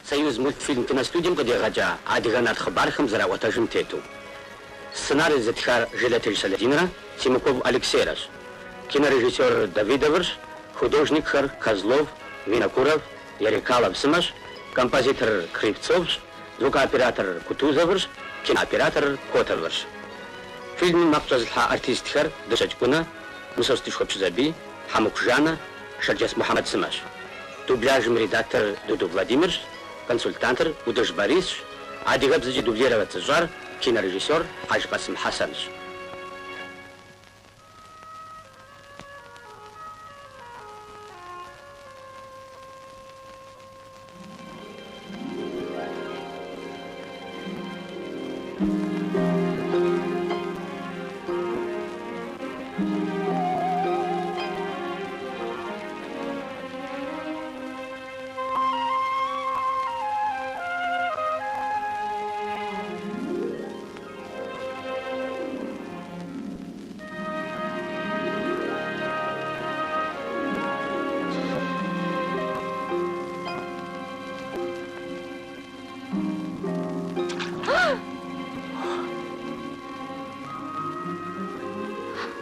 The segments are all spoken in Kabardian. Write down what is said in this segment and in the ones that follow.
Союзмультфильм киностудием къыдигъэкӏа адыгэ нарт хъыбархэм зэраӏуэтэжым тету. Сценарий зытхар Жылэтыж Сэлэдинрэ Симуков Алексейрэщ. Кинорежиссёрыр Давыдовырщ, художникхэр Козлов, Винокуров, Ерекалов сымэщ, композиторыр Кривцовщ, звукооператорыр Кутузовырщ, кинооператорыр Котовырщ. Фильмым макъ щӏэзылъхьа артистхэр Дыщэкӏ Кӏунэ, Мысостышхуэ Пщызэбий, Хьэмыку Жаннэ, Шэрджэс Мухьэмэд сымэщ. Дубляжым и редакторыр Дуду Владимирщ, консультантыр ӏутӏыж Борисщ, адыгэбзэкӏэ дублировать зыщӏар кинорежиссёр Хьэжкъэсым Хьэсэнщ.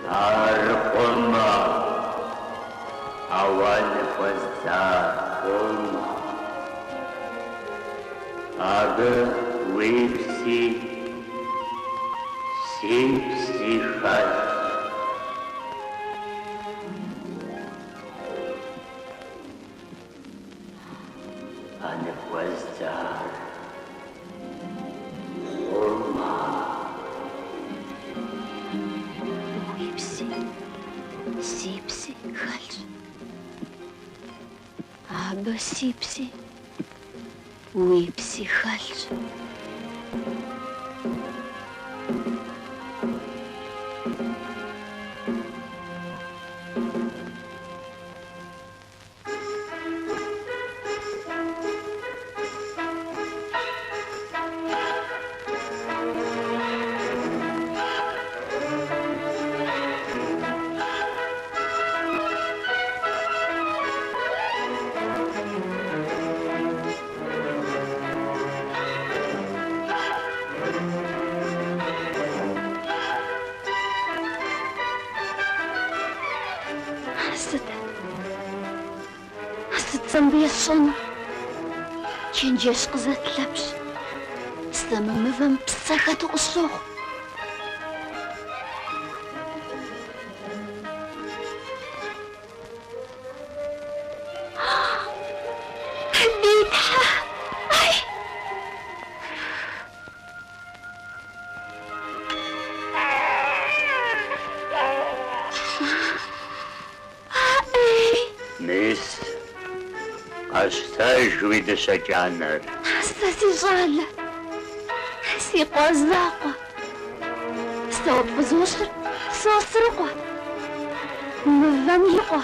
Ар хъумэ, ауэ ныхуэздзар хъумэ. Абы уи пси, си пси хэлъщ. А ныхуэздзар хъумэ. Уи пси, си пси хэлъщ. Абы си пси, уи пси хэлъщ. Сыт? Сыт сэ мыбы есщӏэнур? Чэнджэщ къызэт, Лъэпщ. Сэ мы мывэм псэ хэту къысщохъу. Ди Тхьэ! Ай! Мис, къэщтэж уи дыщэ кӏанэр. Сэ си щӏалэ, си къуэ закъуэ, сэ уэ пфӏызощыр Сосрыкъуэ, мывэм и къуэ.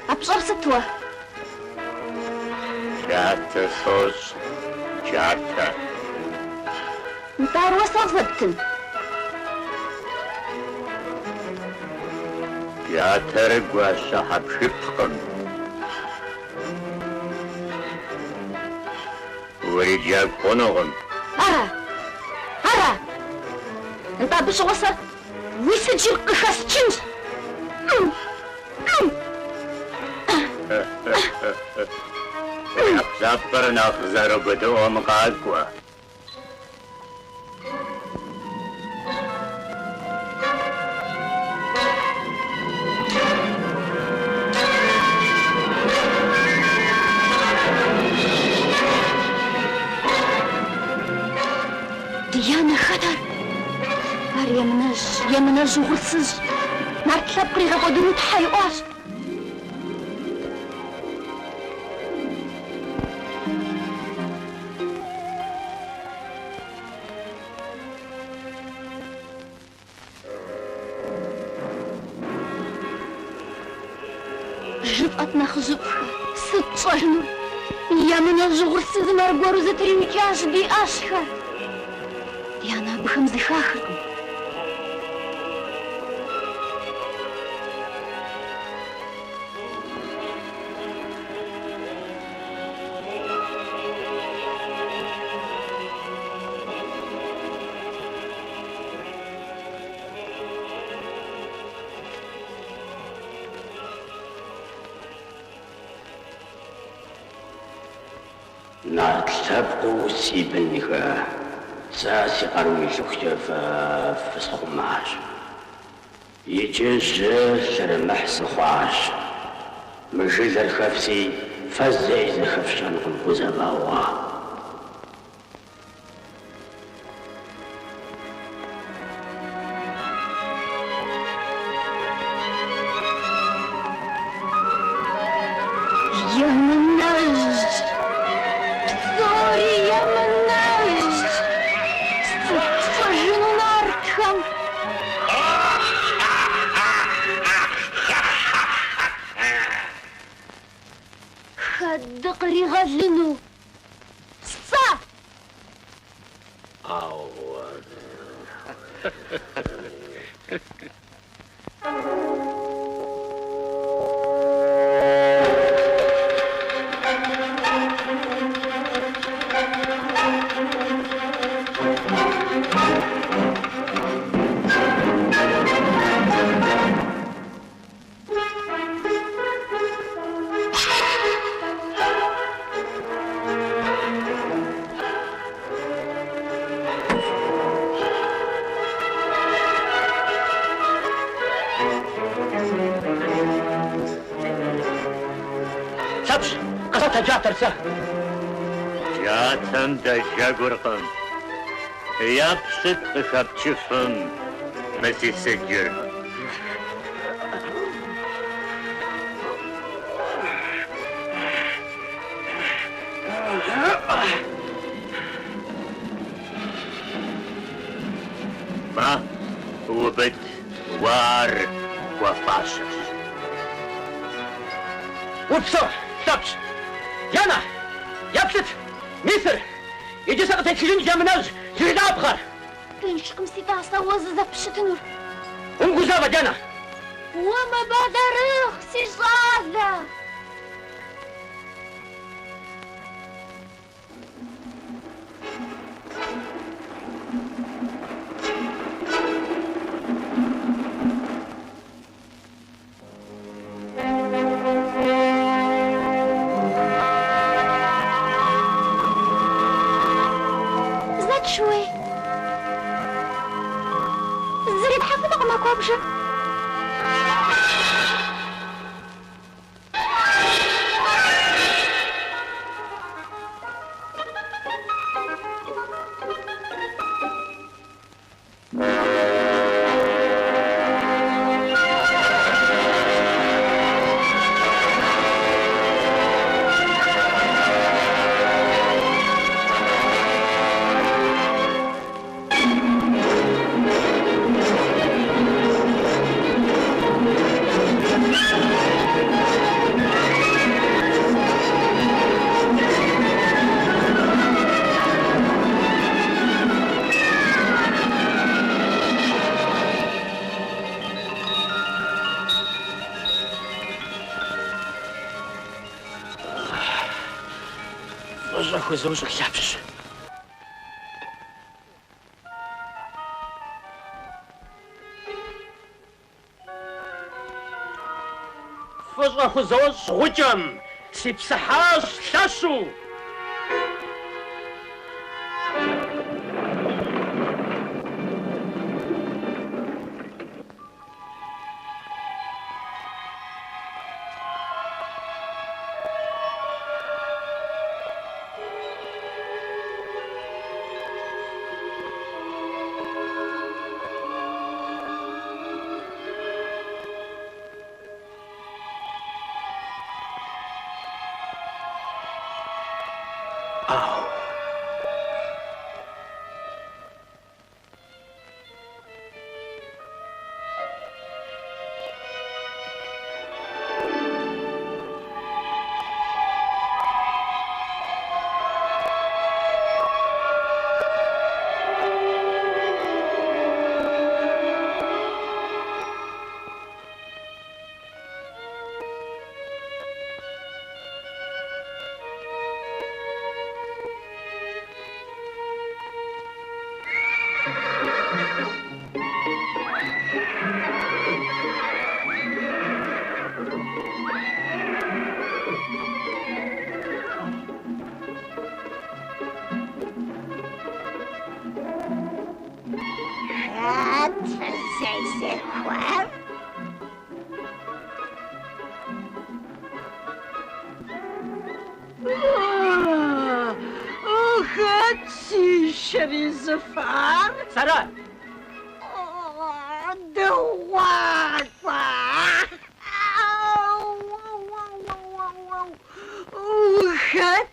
А пщӏэр сыт уэ? Джатэ сощӏ, джатэ. Нтӏэ ар уэ сэ къызэптын? Джатэр гуащэ хьэпшыпкъым. Уриджэгу хъунукъым. Ара? Ара? Нтӏэ абы щыгъуэ сэ уи сыджыр къыхэсчынщ. Уи ӏэпкълъэпкъыр нэхъ зэрыубыдыӏуэм къакӏуэ. Ди анэ, хэт ар? Ар Емынэжьщ, Емынэжь угъурсызщ. Нарт лъэпкъыр игъэкӏуэдыну тхьэ иӏуащ. Жыфӏэт, нэхъыжьыфӏхэ, сыт тщӏэжынур? Емынэжь угъурсызым аргуэру зэтриукӏащ ди ӏэщхэр. Дянэ, абыхэм зэхахыркъым. Нарт лъэпкъыу си бынхэ, сэ си къару илъыхукӏэ фэ фысхъумащ. Иджы жьы лъэрымыхь сыхъуащ. Мы жылэр хэфси, фэ зэи зэхэфщӏэнкъым гузэвэгъуэ. Емынэжь! Псори емынэжь! Сыт тщӏэжыну нартхэм? Хэт дыкъригъэлыну? Сэ! Лъэпщ, къызэт а джатэр сэ. Джатэм дэджэгуркъым. Еплъыт къыхэпчыфым мы си сыджыр. Мэ, убыд, уэ ар пхуэфащэщ. Упсэу, Лъэпщ! Дянэ, еплъыт, мисыр! Иджы сэ къытесхыжынщ емынэжь жыжылапхъэр! Тыншкъым, си тӏасэ, уэ зызэпщытынур. Умыгузавэ, дянэ! Умыбэлэрыгъ, си щӏалэ! Зэт, шууей. Зыри тхьэфынукъым а куэбжэм. Фӏыщӏэ хузощӏ, Лъэпщ. Фӏыщӏэ хузощӏ гъукӏэм, сипсыхьащ лъэщу. зезыхуэр? Хэт си шыр изыфар? Сэра? Дыгъуакӏуэ! Ухэт?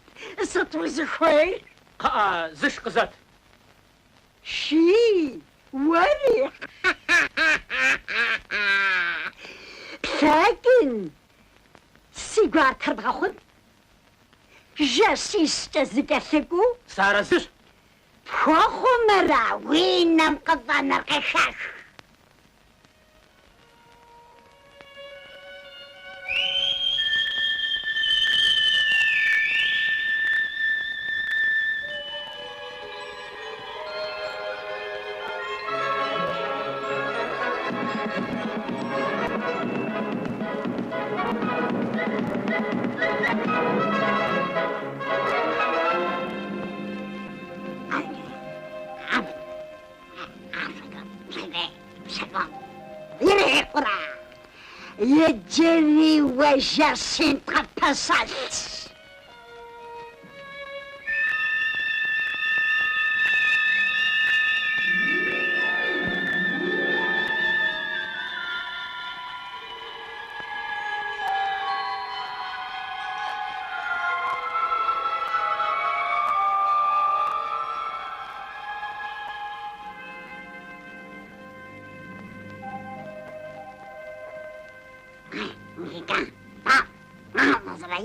Сыт узыхуейр? Кхъыӏэ, зыш къызэт. Ши, уэри? Плъэкӏын, си гуартэр бгъэхъун? Жэщищкӏэ зыкӏэлъыкӏуэу? Сыарэзыщ. Пхуэхъумэра уи нэм къыфӏэнэр къыхэх? Ирикъурэ, иджыри уэ жэщитӏ къыппэщылъщ.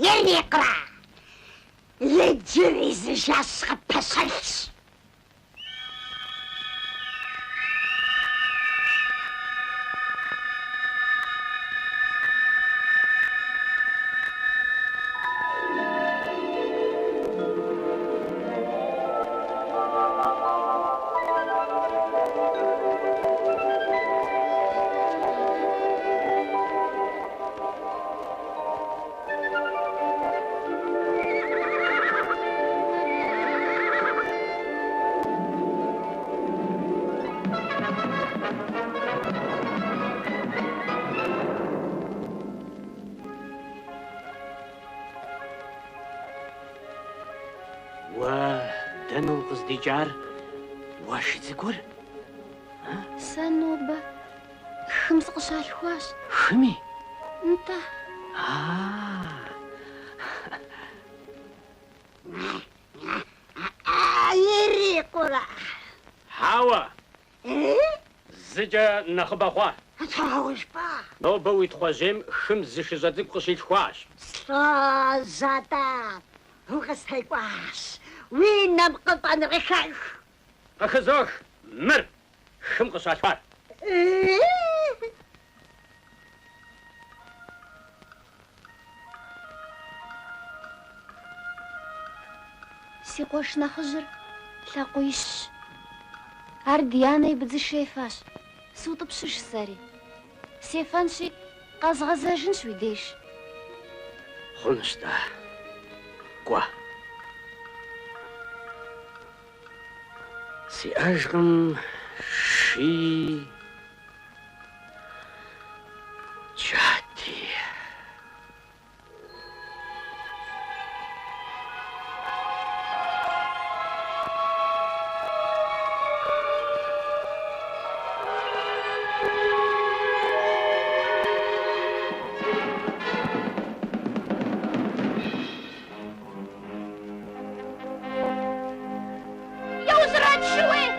Ирикъурэ, иджыри зы жэщ къыппэщылъщ. Уэ дэнэ укъыздикӏар, уэ шы цӏыкӏур? Сэ нобэ хым сыкъыщалъхуащ. Хыми? Нтӏэ. Ирикъурэ? Хьэуэ. Зыкӏэ нэхъыбэ хъуа? Дауэ жыпӏа? Нобэ уи Тхъуэжьейм хым зы шыщӏэ цӏыкӏу къыщилъхуащ. Слӏожь атӏэ, укъыстекӏуащ. Уи нэм къыфӏэнэр къыхэх. Къыхызох мыр хым къыщалъхуар. Си къуэш нэхъыжьыр лъакъуищщ. Ар ди анэ и быдзышэ ефащ. Сутӏыпщыж сэри. Сефэнщи, къэзгъэзэжынщ уи деж. Хъунщ-тӏэ, кӏуэ. Сиӏэжкъым шыи, джати. Еужьрэкӏ, шууей!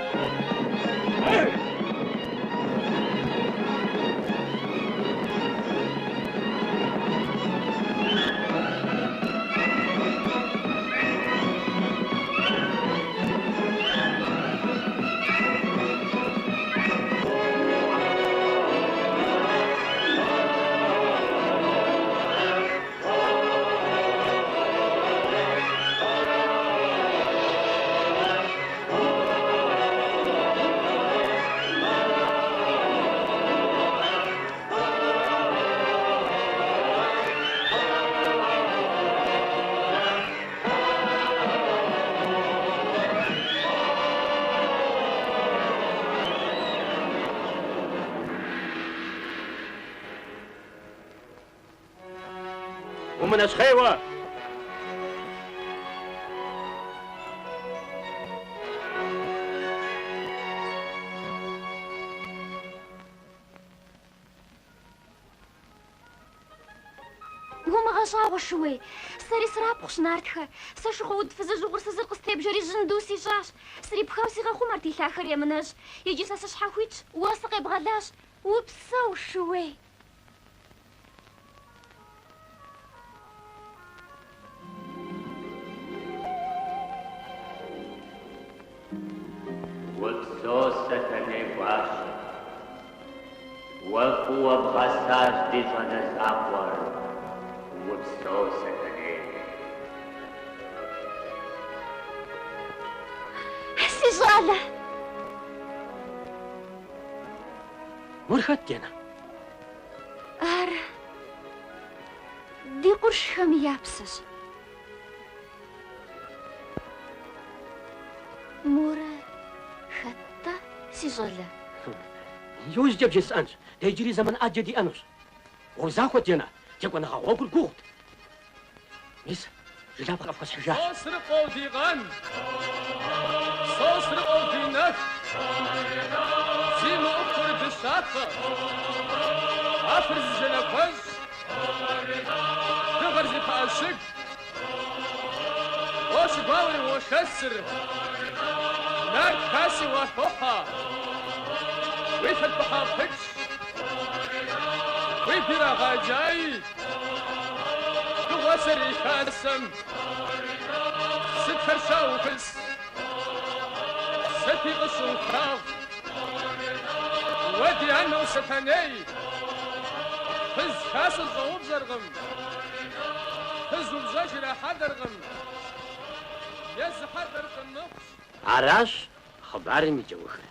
Умынэщхъейуэ! Умыгъэщӏагъуэ, шууей! Сэри срапхъущ нартхэ. Сэ шыхъуэуд фызыжь угъурсызыр къыстебжэри жьынду сищӏащ. Срипхэу сигъэхъумэрт и лъахэр емынэжь. Иджы сэ сыщхьэхуитщ, уэ сыкъебгъэлащ. Упсэу, шууей! Упсэу, Сэтэней гуащэ! Уэ фӏыуэ бгъэсащ ди щӏалэ закъуэр. Упсэу, Сэтэней! Си щӏалэ! Мыр хэт, Денэ? Ар ди къуршхэм я псэщ. Мор хэт-тӏэ, си щӏалэ? Иужькӏэ бжесӏэнщ, дэ иджыри зэман ӏэджэ диӏэнущ. Узахуэт, Денэ, текӏуэныгъэ гъуэгур гугъут. Мис, жылапхъэ къыфхуэсхьыжащ. Сосрыкъуэу ди къан, Сосрыкъуэу ди нэху, зи мэӏухур дыщафэ, афэр зи жьэнэ куэщӏ, дыгъэр зи пыӏэ щыгу, уощыгуауэри уошэсыр, нарт хаси уахохьэ, уи фэр пыхьэ-пыкӏщ, уи бийр ягъэджаи, Дыгъуасэрей хасэм сытхэр щаухыс, сыти къыщыухагъ. Уэ ди анэу Сэтэней, фыз хасэ щӏэупщӏэркъым, фыз упщӏэжыр а хьэдэркъым, езы хьэдэр лӏы мыхъущ. Аращ хъыбарым и кӏэухыр.